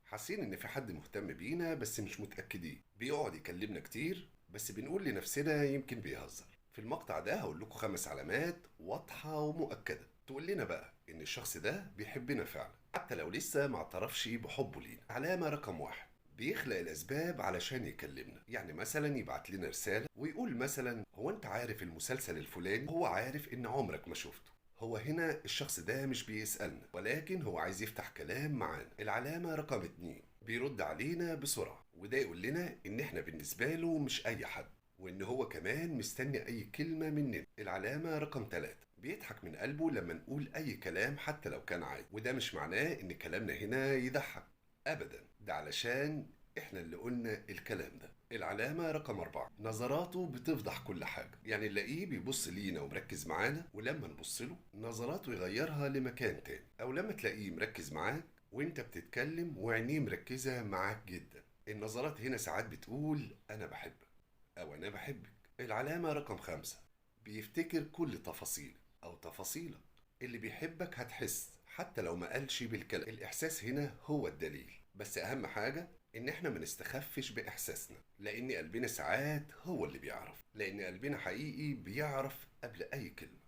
حاسين إن في حد مهتم بينا بس مش متأكدين، بيقعد يكلمنا كتير بس بنقول لنفسنا يمكن بيهزر. في المقطع ده هقول لكم 5 علامات واضحة ومؤكدة تقول لنا بقى إن الشخص ده بيحبنا فعلا حتى لو لسه ما اعترفش بحبه لينا. علامة رقم 1، بيخلق الأسباب علشان يكلمنا. يعني مثلا يبعت لنا رسالة ويقول مثلا هو أنت عارف المسلسل الفلاني؟ هو عارف إن عمرك ما شفته. هو هنا الشخص ده مش بيسألنا، ولكن هو عايز يفتح كلام معانا. العلامة رقم 2، بيرد علينا بسرعة، وده يقول لنا إن إحنا بالنسبة له مش أي حد، وإن هو كمان مستني أي كلمة مننا. العلامة رقم 3، بيضحك من قلبه لما نقول أي كلام حتى لو كان عادي، وده مش معناه إن كلامنا هنا يضحك أبدا، ده علشان إحنا اللي قلنا الكلام ده. العلامة رقم 4، نظراته بتفضح كل حاجة. يعني نلاقيه بيبص لينا ومركز معانا، ولما نبص له نظراته يغيرها لمكان تاني، أو لما تلاقيه مركز معاك وانت بتتكلم وعينيه مركزة معاك جدا. النظرات هنا ساعات بتقول أنا بحبك أو أنا بحبك. العلامة رقم 5، بيفتكر كل تفاصيلك أو تفاصيلك. اللي بيحبك هتحس حتى لو ما قالش بالكلام، الإحساس هنا هو الدليل. بس أهم حاجة إن إحنا ما نستخفش بإحساسنا، لأن قلبنا ساعات هو اللي بيعرف، لأن قلبنا حقيقي بيعرف قبل أي كلمة.